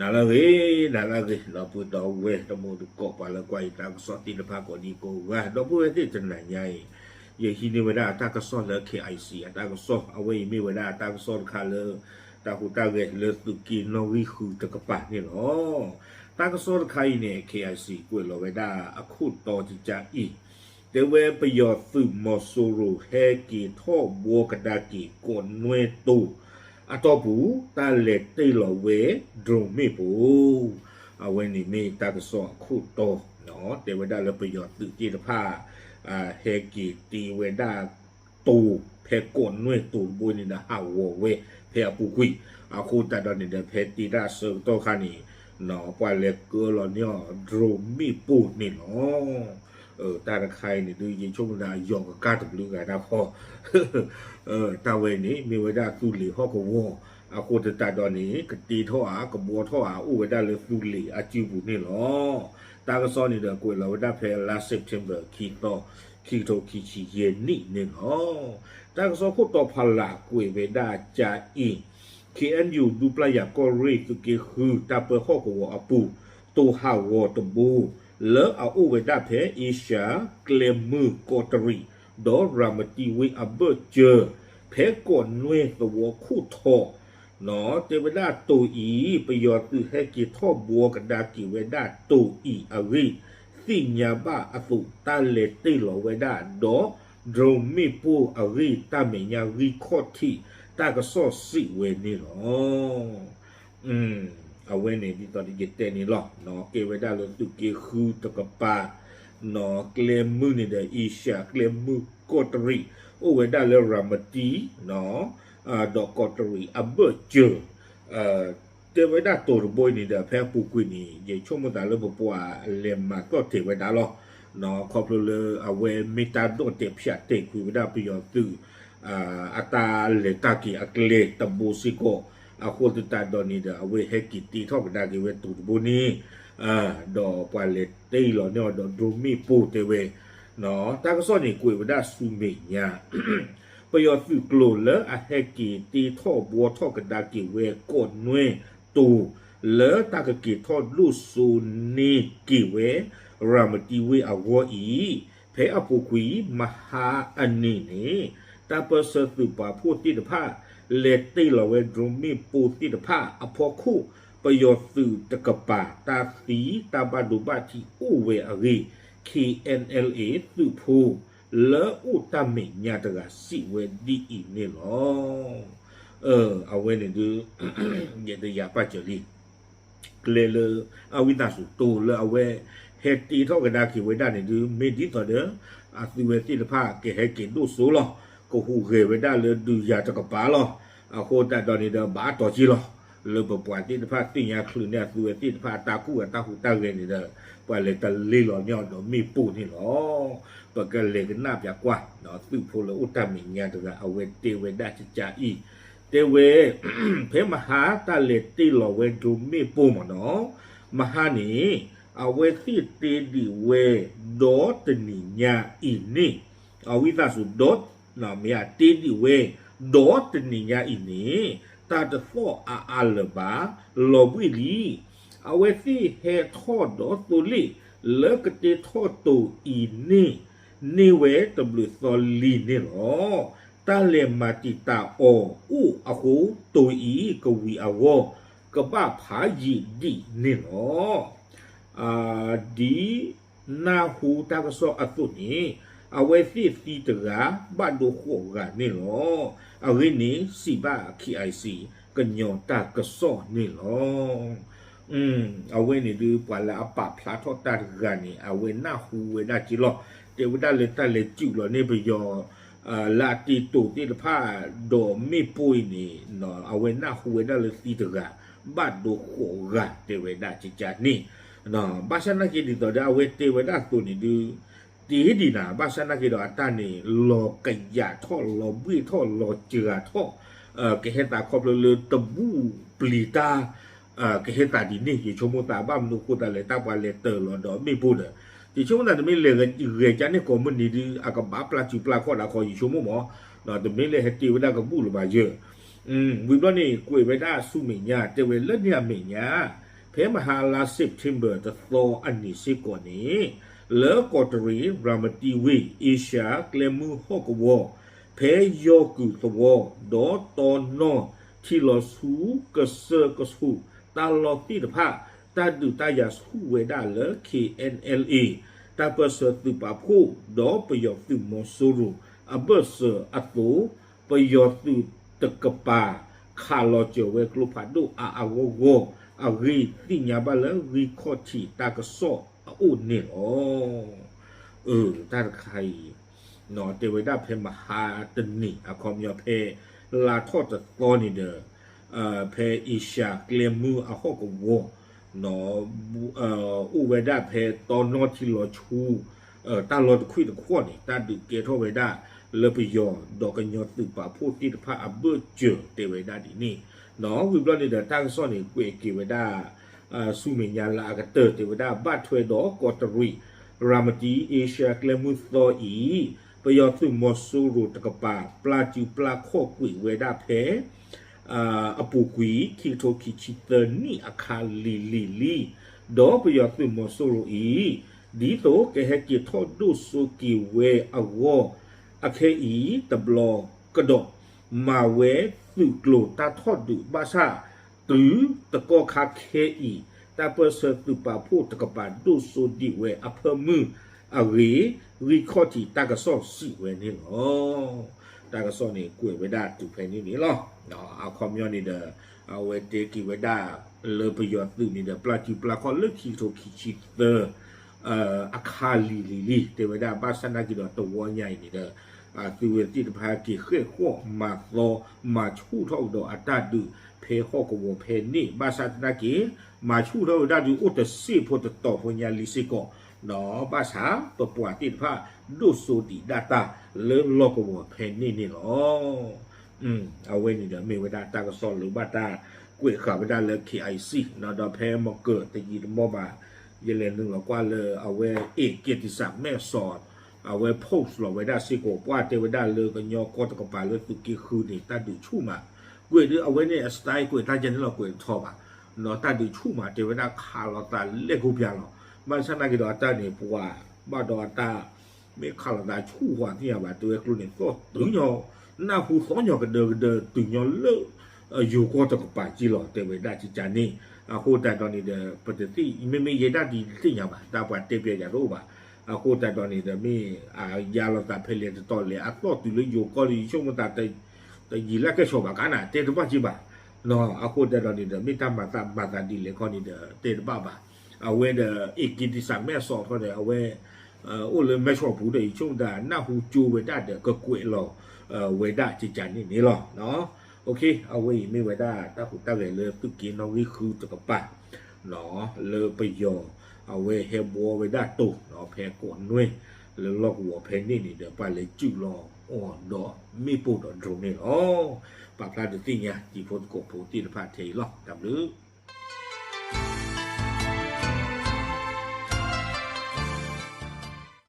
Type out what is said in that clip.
နၤလၢအဂ့ၤ, နၤလၢအဂ့ၤ, ဒီပုၢ်ဒီဝဲၢ်တံၤသကိး ပှၤလၢကွၢ်ယတၢ်ကစီၣ်သ့ၣ်တဖၣ်ကိးဒံကိးဂၤ, ဒီပုၢ်ဝဲၢ်သ့ၣ်တနၤညါအံၤ, ယဟံးန့ၢ်ဝဲဒၣ်တၢ်ကစီၣ်လၢ KIC အတၢ်ကစီၣ်, အဝဲအံၤမ့ၢ်ဝဲဒၣ်တၢ်ကစီၣ်တခါလၢ တၢ်ဟူးတၢ်ဂဲၤလၢသုးက့နီၣ်ဂံၢ်ဃုတကပၤန့ၣ်လီၤ. တၢ်ကစီၣ်တခါအံၤန့ၣ် KIC ကွဲးလီၤဝဲဒၣ်အခိၣ်တီတကၢအံၤ, တဲဝဲပယီၤသုးမီၤစိရိၤဟဲက့ၤထီၣ်ဘှီကဒါက့ၤကိးနွဲၣ်တိၤ အတီၢ်ပူၤ တၢ်လဲၤတ့ၢ်လီၤဝဲ drone မ့ၣ်ပိၢ်, အဝဲန့ၣ်မ့ၢ်တၢ်ကစီၣ်အခိၣ်တီ, တဲဝဲဒၣ်လၢပယီၤသုးသ့ၣ်တဖၣ် ဟဲက့ၤတ့ဝဲဒၣ်တိၤ ဖဲကိးနွဲၣ်တိၤတဘိန့ၣ်ဒီး ဟးဂီၤဝဲဖဲအပူၤကွံာ်, အဃိသတးဒီးန့ၣ်ဒီး ဖဲတ့တၢ်အဆၢကတီၢ်ခါန့ၣ် ပှၤလဲၤကၢလီၤန့ၢ်အီၤ drone မ့ၣ်ပိၢ်န့ၣ်လီၤ. တၢ်တခါအံၤန့ၣ်ဒုး ယဆိကမိၣ်သးအယီၤကကၢ်တဘျုးဂၤတၢ်ဃီ, တၢ်ဝဲန့ၣ် မ့ၢ်ဝဲဒၣ်သူလ့ၤဟီၣ်ကဝီၤ, အဃိသတးဒီးန့ၣ် ကတ့ထီၣ်ဧါ ကဘှီထီၣ်ဧါ အိၣ်ဝဲဒၣ်လၢသူလ့ၤအစုပူၤန့ၣ်လီၤ. တၢ်ကစီၣ်န့ၣ်ဒီး ကွဲးလီၤဝဲဒၣ်ဖဲလါ September ခံသီ, ခံကထိခံဆံယဲၢ်နံၣ်န့ၣ်လီၤ. တၢ်ကစီၣ်ခိၣ်တီဖးလၢ်ကွဲးဝဲဒၣ်ကၢအံၤ, KNU ဒူပျၢ်ယၤကီၢ်ရ့ၣ်သုးက့ဃု တၢ်ပၢဟီၣ်ကဝီၤအပူၤ တိၤဟးဂီၤတဘိ လၢအအိၣ်ဝဲဒၣ်ဖဲ အ့ရှၢၣ်ကျဲမုၢ်ကီးတရံး ဒီးရၤမတံဝ့ၢ်အဘၢၣ်စၢၤ ဖဲကိးနွဲၣ်သဝီခိၣ်ထီး, တဲဝဲဒၣ်တိၤအံၤ ပယီၤသုးဟဲက့ၤထီၣ်ဘှီကဒါက့ၤဝဲဒၣ်တိၤအံၤအဂ့ၢ် သ့ၣ်ညါဘၣ်အသိး တၢ်လဲၤတ့ၢ်လီၤဝဲဒၣ်ဒီး drone မ့ၣ်ပိၢ်အဂ့ၢ် တၢ်မဲာ်ညါဂံၢ်ခီၣ်ထံး တၢ်ကစီၣ်စံးဝဲန့ၣ်လီၤ. အဝဲန့ၣ်ဒ်သိးဒီးယတဲန့ၣ်လီၤ, ကဲဝဲဒၣ်လၢသုးက့ဃုတကပၤ, ကျဲမုၢ်န့ၣ်ဒီး အ့ရှၢၣ်ကျဲမုၢ်ကီးတရံး အိၣ်ဝဲဒၣ်လၢရၤမတံ ဒီးကီးတရံးအဘၢၣ်စၢၤ, တဲဝဲဒၣ်တိၤတဘိအံၤန့ၣ်ဒီး ဖဲအပူၤကွံာ်န့ၣ် ယဆိကမိၣ်သးလၢပပှၤလဲၤမၤသီၣ်တဲာ်ဝဲဒၣ်လီၤ. ခီဖျိလၢအဝဲမ့ၢ်တၢ်ဒီၣ်တဲာ်ဖၠးတဲာ်ကွံာ်ဝဲဒၣ်ပယီၤသုး အတၢ်လဲၤတၢ်က့ၤအကျဲတဘိစ့ၢ်ကီး, အဃိသတးဒီးန့ၣ်ဒီး အဝဲဟဲက့ၤတ့ထီၣ်ကဒါက့ၤဝဲတိၤတဘိန့ၣ်, ဒီးပှၤလဲၤတ့ၢ်လီၤန့ၢ်အီၤဒီး drone မ့ၣ်ပိၢ်တဲဝဲ, တၢ်ကစီၣ်န့ၣ်ကွဲးဝဲဒၣ်ဆူမဲာ်ညါ ပယီၤသုးကျိၤလၢအဟဲက့ၤတ့ထီၣ်ဘှီထီၣ်ကဒါက့ၤဝဲကိးနွဲၣ်တိၤ လၢတၢ်ကက့ၤထီၣ်ဒိၣ်စိန့ၢ်က့ၤဝဲ ရၤမတံဝ့ၢ်အဂီၢ်အံၤ, ဖဲအပူၤကွံာ် မဟါအနံၤန့ၣ် တၢ်ပၢဆှၢသုးပာ်ဖှိၣ်သ့ၣ်တဖၣ် လဲၤတ့ၢ်လီၤဝဲ drone မ့ၣ်ပိၢ်သ့ၣ်တဖၣ်အဖီခိၣ် ပယီၤသုးတကပၤ တၢ်သံတၢ်ဘၣ်ဒိဘၣ်ထံးအိၣ်ဝဲအဂ့ၢ် KNLA သုးဖိ လၢအိၣ်တၢ်မဲာ်ညါတဂၤစံးဝဲဒ်အံၤန့ၣ်လီၤ. အဝဲန့ၣ်ဒုး ယတယာ်ပာ်စၢၤလံ ကျဲလၢ အဝံသးစူၤတိၤလၢအဝဲ ဟဲတ့ထီၣ်ကဒါက့ၤဝဲဒၣ်န့ၣ်ဒုး မ့ၢ်ဒ်သိးဒီး အသုဝဲသ့ၣ်တဖၣ်ကဟဲက့ၤဒိၣ်စိလီၤ. ကဟူးဂဲၤဝဲဒၣ်လၢဒုးယၤတကပၤလီၤ. အဃိသတးဒီးန့ၣ်ဒီး ဘၣ်အတီၤက့လီၤ. လၢပပှၤသ့ၣ်တဖၣ်သ့ၣ်ညါချုးန့ၢ်အသုဝဲသ့ၣ်တဖၣ်အတၢ်ကူၣ်အတၢ်ဟူးတၢ်ဂဲၤန့ၣ်ဒီး ပှၤလဲၤတလ့လီၤန့ၢ်အီၤဒီးမ့ၣ်ပိၢ်န့ၣ်လီၤ. ပကလဲၤကနၣ်ပၠးကွၢ် သုးဖိလၢအိၣ်တၢ်မဲာ်ညါတဂၤ အဝဲတဲဝဲဒၣ်ကကါအံၤ, တဲဝဲ ဖဲမဟါတၢ်လဲၤတ့ၢ်လီၤဝဲ drone မ့ၣ်ပိၢ်မ့ၢ်နီၤ, မဟါန့ၣ် အဝဲသ့ၣ်တ့ဒံးဝဲ ဒီတနံၤညါအံၤန့ၣ်, အဝံသးစူၤဒီး မ့ၢ်ဧါ တ့ဒံးဝဲ ဒီတနံၤညါအံၤန့ၣ် တၢ်တသီၣ်အါအါလၢၤဘၣ် လီၤဘှံးလံ. အဝဲသ့ၣ်ဟဲထီၣ်ဒီးသိလ့ၣ် လၢကတ့ထီၣ်တိၤအံၤန့ၣ် န့ၢ်ဝဲတဘျုးသီလံန့ၣ်လီၤ. တၢ်လဲၤမၤတံာ်တာ်အီၤအိၣ်အဃိ တိၤအံၤကဝံၤအဂီၢ် ကဘၣ်ဖးယံာ်ဒံးန့ၣ်လီၤ. ဒ်နၢ်ဟူတၢ်ကစီၣ်အသိးန့ၣ် အဝဲသ့ၣ်သံတဂၤ ဘၣ်ဒိဃိးဂၤန့ၣ်လီၤ. အဂ့ၢ်န့ၣ် စံးဘၣ် KIC ကညီတၢ်ကစီၣ်န့ၣ်လီၤ. အဝဲန့ၣ်ဒုး ပှၤလၢအပာ်ဖျါထီၣ်တၢ်တဂၤန့ၣ် အဝဲနၢ်ဟူဝဲဒၣ်က့လီၤ. တဲဝဲဒၣ်လၢတၢ်လဲၤစုးလီၤန့ၢ်ပယီၤ လၢအတ့တိၤသ့ၣ်တဖၣ် ဒီးမ့ၣ်ပိၢ်အံၤန့ၣ် အဝဲနၢ်ဟူဝဲဒၣ်လၢသံတဂၤ ဘၣ်ဒိဃိးဂၤ တဲဝဲဒၣ်ကကါန့ၣ်, ဘၣ်ဆၣ်နာ်က့ဒ်သိးဒီး အဝဲတဲဝဲဒၣ်အသိးန့ၣ်ဒုး တ့ဒံးနၤ ဘၣ်ဆၣ်နာ်က့ဒီးအတၢ်န့ၣ် လီၤကယးထီၣ် လီၤဘှံးထီၣ် လီၤစှၤထီၣ် ကဟဲသးခီဖျိလၢတဘူၣ်ပျံၤတၢ် ကဟဲသးဒ်န့ၣ် ယဆိကမိၣ်သး ဘၣ်မနုၤအဃိသတးလဲၣ် တၢ်ပှၤလဲၤတ့ၢ်လီၤဒီးမ့ၣ်ပိၢ်ဒီး ယဆိကမိၣ်သးတမ့ၢ်လဲၤဂဲၤကန့ၢ်ကိးမုၢ်နံၤဒုး အကဘၣ်ပျၢ်စုပျၢ်ခီၣ်ဒၣ်ခီ ယဆိကမိၣ်မး, တမ့ၢ်လၢဟဲတ့ဝဲဒၣ်ကဘူၣ်လၢၤဘၣ်ယဲၢ်. ဝံၤဘျီန့ၣ် ကွဲးဝဲဒၣ်ဆူမဲာ်ညါ တဲဝဲလၢန့ၣ်အမဲာ်ညါ ဖဲမဟါလါ September တသီအနံၤစ့ၢ်ကီးန့ၣ် လၢကီးတရံး ရၤမတံဝ့ၢ် အ့ရှါကျဲမုၢ်ဟီၣ်ကဝီၤ ဖဲယီၤကုာ်သဝီ ဒီးတီနီၣ်ထံလီၤဆူ ကစၢၢ်ကဆူးတၢ်လီၢ်သ့ၣ်တဖၣ် တၢ်ဒုးတၢ်ယၤဆူၣ်ဝဲဒၣ်လၢ K N L A တၢ်ပၢၢ်ဆၢသုးပာ်ဖှိၣ် ဒီးပယီၤသုးမီၤစိရိၤအဘၢၣ်စၢၤအသိး ပယီၤသုးတကပၤ ခးလီၤစၢၤဝဲကျိဖးဒိၣ်အါအါဂီၢ်ဂီၢ် အဂ့ၢ်သ့ၣ်ညါဘၣ်လၢဂံၢ်ခီၣ်ထံးတၢ်ကစီၣ်အအိၣ်န့ၣ်လီၤ. အၢ တၢ်တခါအံၤ တဲဝဲဒၣ်ဖဲမဟါတနံၤ အခီပညီဖဲ လါထီၣ်တသီန့ၣ်ဒီး ဖဲအ့ရှါကျဲမုၢ်အဟီၣ်ကဝီၤ အိၣ်ဝဲဒၣ်ဖဲတီနီၣ်ထံလီၤဆူ တၢ်လီၢ်တခွံၣ်တခီၣ်န့ၣ် တၢ်ဒုးကဲထီၣ်ဝဲဒၣ်လၢပယီၤဒီးကညီသုးပာ်ဖှိၣ်သ့ၣ်တဖၣ်အဘၢၣ်စၢၤတဲဝဲဒၣ်ဒ်န့ၣ် ဝံၤဘျီန့ၣ်ဒီးတၢ်ကစီၣ်န့ၣ် ကွဲးက့ၤဝဲဒၣ် ဆူမဲာ်ညါလၢအကတၢၢ်တဲဝဲဒၣ် ဘၣ်ထွဲဒီးကီးတရံး ရၤမတံ အ့ရှါကျဲမုၢ်သီအံၤ ပယီၤသုးမီၤစိရိၤတကပၤ ပျၢ်စုပျၢ်ခီၣ်ကွံာ်ဝဲဒၣ်ဖဲ အပူၤကွံာ် ခံကထိခံဆံသၢနံၣ်အခါလံၤလံၤလံ ဒီးပယီၤသုးမီၤစိရိၤအံၤ ဒ်သိးကဟဲက့ၤထီၣ်ဒိၣ်စိက့ၤဝဲအဂီၢ် အခဲအံၤတဘျီကဒီး မၤဝဲသုးကျိၤတၢ်ထီၣ်ဒုးဘၣ်ဆၣ် တုၤတကီၢ်ခါခဲအံၤ တၢ်ပၢၢ်ဆၢသုးပာ်ဖှိၣ်တကပၤဒိၣ်စိဒံးဝဲအဖၢမုၢ်အဂ့ၢ် ဂံၢ်ခီၣ်ထံးတၢ်ကစီၣ်စံးဝဲန့ၣ်လီၤ. တၢ်ကစီၣ်န့ၣ်ကွဲးဝဲဒၣ်တုၤဖဲန့ၣ်န့ၣ်လီၤ. အခီပညီန့ၣ်ဒီး အဝဲတဲက့ၤဝဲဒၣ် လၢပယီၤသုးန့ၣ်ဒီး ပျၢ်စုပျၢ်ခီၣ်လၢခံကထိခံဆံသၢ အခါလံၤလံၤလံ တဲဝဲဒၣ်ဘၣ်ဆၣ်သနာ်က့ဒီးတဝီညါအံၤန့ၣ်ဒီး သုဝဲသ့ၣ်တဖၣ်က့ၤဃဲၣ်ဃီၣ်မၤသီ မၤဆူၣ်ထီၣ်ကဒီးအတၢ်ဒုးဖဲဟီၣ်ကဝီၤဖဲန့ၣ် ဘၣ်ဆၣ်သနာ်က့ မၤဆူၣ်ထီၣ်ဝဲဒၣ်ဒုးအိၣ်တစ့ၢ်ဖိတတီၤဖိညါလံစ့ၢ်ကီး ဒီးဘၣ်ဆၣ်ပပှၤသ့ၣ်တဖၣ်ဒိၣ်စိဒံးဒၣ်တၢ်လၢလီၢ်ကဝီၤဖဲန့ၣ်န့ၣ်လီၤ. အဝဲန့ၣ်ဒီးမ့ၢ်ဝဲဒၣ်တၢ်ကစီၣ်လၢဘၣ်တၢ်ကွဲးဃာ်ဝဲဒၣ်လၢ K I C ဒီးဖဲမီၤကၢၤတယံာ်တမီၢ်ဘၣ် ယလဲၤနုာ်လီၤကွၢ်လၢအဝဲ အ့ၣ်က့တံးစးမဲၣ်စီး အဝဲ post လီၤဝဲဒၣ်စ့ၢ်ကီး ပှၢ်တဲဝဲဒၣ်လၢကညီကီၢ်တကပၤလၢသုးက့ဃုန့ၣ် တၢ်ဒုးဆူၣ်မး ကွဲးဒုးအဝဲန့ၣ်အ style ကွဲးတၢ်ယဲန့ၣ်လီၤ ကွဲးတထီဘၣ် တၢ်ဒုးဆူၣ်မး တဲဝဲဒၣ်ခးလိာ်သးလဲၢ်ကိးပျၢ်လီၤ. ဘၣ်ဆၣ်သနာ်က့ဒီးအတၢ်န့ၣ် ပှၤဘၣ်ဒီးအတၢ် မ့ၢ်ခးလိာ်သးဆူၣ်ဃီသ့ၣ်ညါဘၣ် တဲဝဲကျိန့ၣ် သီၣ်တုၤညီ နၢ်ဟူသီၣ်ညီကဒၢကဒၢတုၤညီလၢ ယိၤကီၢ်တကပၤက့လီၤ တဲဝဲဒၣ်ကကန့ၣ် အဃိသတးဒီးန့ၣ်ဒီး ပတသ့ၣ် မ့မ့ၢ်ယဲဒၣ်ဒ်တသ့ၣ်ညါဘၣ် တၢ်ပှၤတဲပျဲယၤတအိၣ်ဘၣ်. အဃိသတးဒီးန့ၣ်ဒီး မ့ၢ်အယါလိာ်သးဖဲလဲၣ်တတီၤလဲၣ် အသီၣ်တုၤလၢယိၤကီၢ်လၢယဆိကမိၣ်သး တယံာ်လၢကဲဆိးဘၣ်ကါနၤ တဲတဘၣ်က့ဘၣ်. အဃိသတးဒီးန့ၣ်ဒီး မ့ၢ်တၢ်မၤသးမၤသးဒ်လဲၣ်ခီန့ၣ်ဒီး တဲတဘၣ်ဘၣ်. အဝဲဒီး အ့ၣ်က့တံးစးမဲၣ်စီးထီၣ်ဒီး အဝဲ အိၣ်လၢမဲၢ်ဆီးပူၤဒီး ယဆိကမိၣ်သး နၢ်ဟူကၠိဝဲဒၣ်ဒီး ကကွဲးလီၤ ဝဲဒၣ်ကကန့ၣ်န့ၣ်လီၤ. အဝဲအံၤမ့ၢ်ဝဲဒၣ်တၢ်ဟူးတၢ်ဂဲၤလၢသုးက့နီၣ်ဂံၢ်ဃုတကပၤ လၢပယီၤ အဝဲဟဲဘှီဝဲဒၣ်တိၤ ဖဲကိးနွဲၣ် လၢလီၢ်ကဝီၤဖဲန့ၣ်န့ၣ်ဒီး ပှၤလဲၤစုၣ်လီၤအီၤဒီးမ့ၣ်ပိၢ်ဒီး drone န့ၣ်လီၤ. ပာ်ဖျါဒုးသ့ၣ်ညါတံၤဖိသကိးဖိသ့ၣ်တဖၣ်ထဲအံၤလီၤ. တၢ်ဘျုး